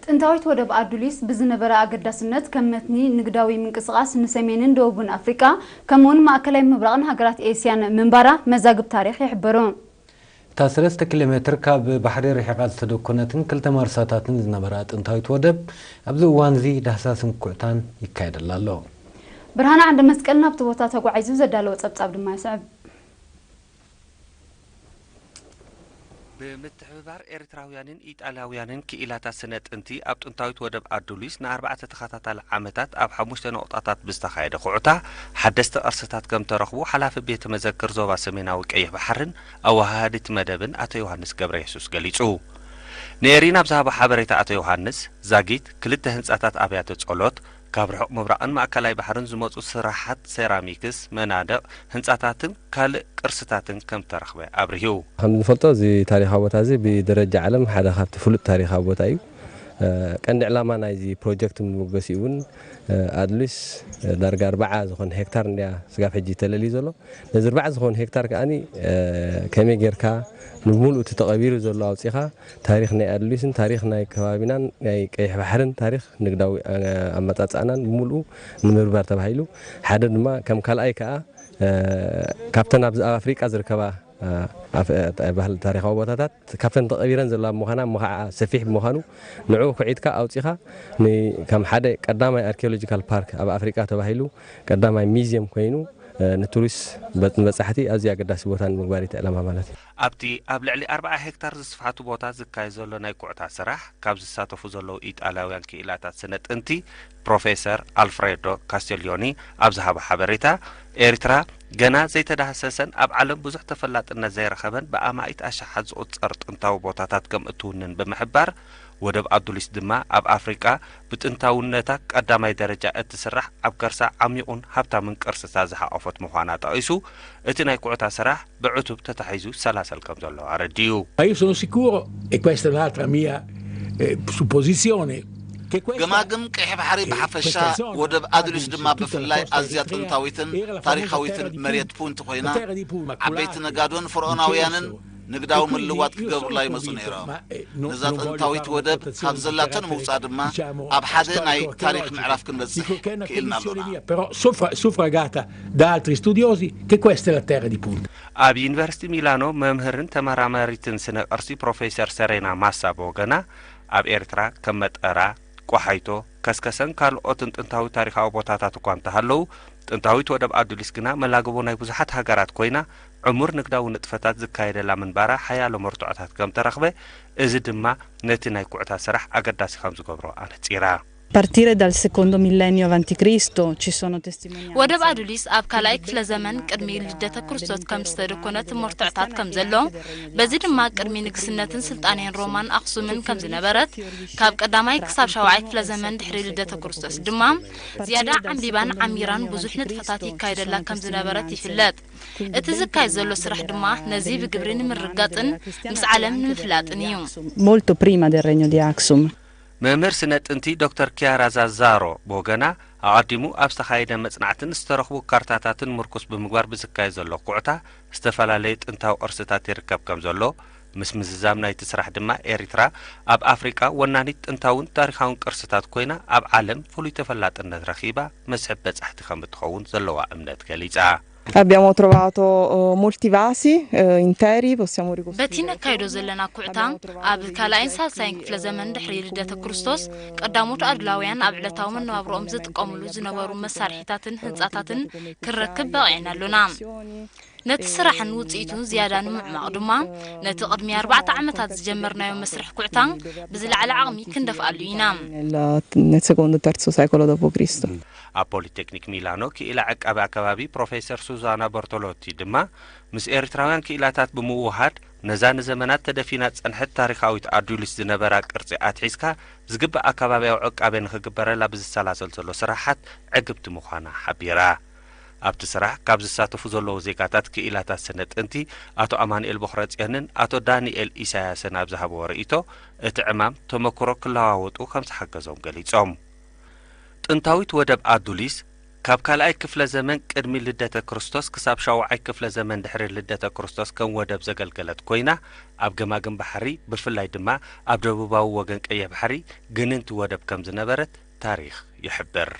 ጥንታዊት ወደብ ኣዱሊስ ብዝነበራ ኣገዳስነት ከም መትኒ ንግዳዊ ምንቅስቓስ ንሰሜንን ደቡብን ኣፍሪቃ ከምኡውን ማእከላይ ምብራቕን ሃገራት ኤስያን ምንባራ መዛግብ ታሪኽ ይሕብሩ። እታ ሰለስተ ኪሎ ሜትር ካብ ባሕሪ ርሒቓ ዝተደኮነትን ክልተ ማርሳታትን ዝነበራ ጥንታዊት ወደብ ኣብዚ እዋን እዚ ዳህሳስን ኩዕታን ይካየደላ ኣሎ። ብርሃነ ዓንደ መስቀል ናብቲ ቦታ ተጓዒዙ ዘዳለዎ ጸብጻብ ድማ ይስዕብ። ብምትሕብባር ኤርትራውያንን ኢጣልያውያንን ክኢላታት ስነ ጥንቲ ኣብ ጥንታዊት ወደብ ኣዱሊስ ንኣርባዕተ ተኸታታሊ ዓመታት ኣብ ሓሙሽተ ነቑጣታት ብዝተኻየደ ኩዕታ ሓደስቲ ቅርስታት ከም ተረኽቡ ሓላፊ ቤተ መዘክር ዞባ ሰሜናዊ ቀይሕ ባሕርን ኣወሃሃዲት መደብን ኣቶ ዮሃንስ ገብረየሱስ ገሊጹ። ንኤሪና ኣብ ዝሃቦ ሓበሬታ ኣቶ ዮሃንስ፣ ዛጊት ክልተ ህንጻታት ኣብያተ ጸሎት፣ ካብ ርሑቕ ምብራቕን ማእከላይ ባሕርን ዝመጹ ስራሓት ሴራሚክስ፣ መናድቕ፣ ህንጻታትን ካልእ ቅርስታትን ከም ተረኽበ ኣብሪሁ። ከም እንፈልጦ እዚ ታሪኻዊ ቦታ እዚ ብደረጃ ዓለም ሓደ ካብቲ ፍሉጥ ታሪኻዊ ቦታ እዩ። ቀንዲ ዕላማ ናይዚ ፕሮጀክት መበገሲኡ እውን ኣድሊስ ዳርጋ ኣርባዓ ዝኾን ሄክታር እንድያ ስጋብ ሕጂ ተለልዩ ዘሎ። ነዚ ኣርባዓ ዝኾን ሄክታር ከኣ ከመይ ጌርካ ንብሙሉእ እቲ ተቐቢሩ ዘሎ ኣውፂኻ ታሪኽ ናይ ኣድሊስን ታሪኽ ናይ ከባቢናን ናይ ቀይሕ ባሕርን ታሪኽ ንግዳዊ ኣመፃፅኣናን ብምሉኡ ንምርባር ተባሂሉ ሓደ ድማ ከም ካልኣይ ከኣ ካብተን ኣብ ኣፍሪቃ ዝርከባ ባህል ታሪኻዊ ቦታታት ካብተን ተቐቢረን ዘለዋ ብምዃና እሞ ከዓ ሰፊሕ ብምዃኑ ንዕኡ ክዒድካ ኣውፂኻ ከም ሓደ ቀዳማይ ኣርኪኦሎጂካል ፓርክ ኣብ ኣፍሪቃ ተባሂሉ ቀዳማይ ሚዝየም ኮይኑ ንቱሪስት ንበፃሕቲ ኣዝዩ ኣገዳሲ ቦታ ንምግባር እቲ ዕላማ ማለት እዩ። ኣብቲ ኣብ ልዕሊ ኣርብዓ ሄክታር ዝስፍሓቱ ቦታ ዝካየድ ዘሎ ናይ ኩዕታ ስራሕ ካብ ዝሳተፉ ዘለዉ ኢጣልያውያን ክኢላታት ስነ ጥንቲ ፕሮፌሰር ኣልፍሬዶ ካስቴልዮኒ ኣብ ዝሃቦ ሓበሬታ፣ ኤርትራ ገና ዘይተዳህሰሰን ኣብ ዓለም ብዙሕ ተፈላጥነት ዘይረኸበን ብኣማኢት ኣሽሓት ዝቑጸር ጥንታዊ ቦታታት ከም እትውንን ብምሕባር፣ ወደብ ኣዱሊስ ድማ ኣብ ኣፍሪቃ ብጥንታውነታ ቀዳማይ ደረጃ እትስራሕ ኣብ ከርሳ ዓሚቑን ሃብታምን ቅርስታት ዝሓቖፈት ምዃና ጠቒሱ፣ እቲ ናይ ኩዕታ ስራሕ ብዕቱብ ተታሒዙ ይሰላሰል ከም ዘሎ ኣረዲኡ። Ma io sono sicuro, e questa è un'altra mia eh, supposizione, che questa ገማግም ቀይሕ ባሕሪ ብሓፈሻ ወደብ ኣድሊስ ድማ ብፍላይ ኣዝያ ጥንታዊትን ታሪኻዊትን መሬት ፑንት ኮይና ዓበይቲ ነጋዶን ፈርዖናውያንን ንግዳዊ ምልዋጥ ክገብሩላ ይመጹ ነይሮም። ነዛ ጥንታዊት ወደብ ካብ ዘላቶ ንምውጻእ ድማ ኣብ ሓደ ናይ ታሪኽ ምዕራፍ ክንበጽሕ ክኢልና ኣሎና። Però suffragata da altri studiosi che questa è la terra di punta. ኣብ ዩኒቨርሲቲ ሚላኖ መምህርን ተመራማሪትን ስነ ቅርሲ ፕሮፌሰር ሰሬና ማሳ ብወገና፣ ኣብ ኤርትራ ከም መጠራ፣ ቆሓይቶ፣ ከስከሰን ካልኦትን ጥንታዊ ታሪኻዊ ቦታታት እኳ እንተሃለዉ፣ ጥንታዊት ወደብ ኣዱሊስ ግና መላግቦ ናይ ብዙሓት ሃገራት ኮይና፣ ዕሙር ንግዳዊ ንጥፈታት ዝካየደላ ምንባራ ሓያሎ መርትዖታት ከም ተረኽበ፣ እዚ ድማ ነቲ ናይ ኩዕታ ስራሕ ኣገዳሲ ከም ዝገብሮ ኣነጺራ። Partire dal secondo millennio avanti Cristo ci sono testimonianze. ወደብ ኣዱሊስ ኣብ ካልኣይ ክፍለ ዘመን ቅድሚ ልደተ ክርስቶስ ከም ዝተደኮነት መርትዖታት ከም ዘሎ፣ በዚ ድማ ቅድሚ ንግስነትን ስልጣኔን ሮማን ኣኽሱምን ከም ዝነበረት፣ ካብ ቀዳማይ ክሳብ ሻውዓይ ክፍለ ዘመን ድሕሪ ልደተ ክርስቶስ ድማ ዝያዳ ዓምቢባን ዓሚራን ብዙሕ ንጥፈታት ይካየደላ ከም ዝነበረት ይፍለጥ። እቲ ዝካየድ ዘሎ ስራሕ ድማ ነዚ ብግብሪ ንምርግጋጽን ምስ ዓለም ንምፍላጥን እዩ። Molto prima del regno di Aksum. መምህር ስነ ጥንቲ ዶክተር ኪያራ ዛዛሮ ብወገና፣ ኣቐዲሙ ኣብ ዝተኻየደ መጽናዕትን ዝተረኽቡ ካርታታትን ምርኩስ ብምግባር ብዝካየድ ዘሎ ኩዕታ ዝተፈላለየ ጥንታዊ ቅርስታት ይርከብ ከም ዘሎ፣ ምስ ምዝዛም ናይቲ ስራሕ ድማ ኤሪትራ ኣብ ኣፍሪቃ ወናኒት ጥንታውን ታሪኻውን ቅርስታት ኮይና ኣብ ዓለም ፍሉይ ተፈላጥነት ረኺባ መስሕብ በጻሕቲ ከም እትኸውን ዘለዋ እምነት ገሊጻ። Abbiamo trovato eh, molti vasi eh, interi, possiamo ricostruire. በቲ ነካይዶ ዘለና ኩዕታ ኣብ ካልኣይን ሳልሳይን ክፍለ ዘመን ድሕሪ ልደተ ክርስቶስ ቀዳሞት ኣድላውያን ኣብ ዕለታዊ መነባብሮኦም ዝጥቀምሉ ዝነበሩ መሳርሒታትን ህንጻታትን ክንረክብ በቒዕና ኣሎና። ነቲ ስራሕን ውጽኢቱን ዝያዳ ንምዕማቕ ድማ ነቲ ቅድሚ ኣርባዕተ ዓመታት ዝጀመርናዮ መስርሕ ኩዕታ ብዝለዓለ ዓቕሚ ክንደፍኣሉ ኢና። Nel secondo terzo secolo dopo Cristo. ኣብ ፖሊቴክኒክ ሚላኖ ክኢላ ዕቃበ ኣከባቢ ፕሮፌሰር ሱዛና በርቶሎቲ ድማ፣ ምስ ኤርትራውያን ክኢላታት ብምውህሃድ፣ ነዛ ንዘመናት ተደፊና ዝጸንሐት ታሪኻዊት ኣዱሊስ ዝነበራ ቅርጺ ኣትሒዝካ፣ ዝግባእ ኣከባብያዊ ዕቃበ ንኽግበረላ ብዝሰላሰል ዘሎ ስራሓት ዕግብቲ ምዃና ሓቢራ። ኣብቲ ስራሕ ካብ ዝሳተፉ ዘለዉ ዜጋታት ክኢላታት ስነ ጥንቲ ኣቶ ኣማኑኤል ቦኽረጽዮንን ኣቶ ዳንኤል ኢሳያስን ኣብ ዝሃብዎ ርእይቶ፣ እቲ ዕማም ተመክሮ ክለዋወጡ ከም ዝሓገዞም ገሊጾም። ጥንታዊት ወደብ ኣዱሊስ ካብ ካልኣይ ክፍለ ዘመን ቅድሚ ልደተ ክርስቶስ ክሳብ ሻውዓይ ክፍለ ዘመን ድሕሪ ልደተ ክርስቶስ ከም ወደብ ዘገልገለት ኮይና፣ ኣብ ገማግም ባሕሪ፣ ብፍላይ ድማ ኣብ ደቡባዊ ወገን ቀይሕ ባሕሪ፣ ግንንቲ ወደብ ከም ዝነበረት ታሪኽ ይሕብር።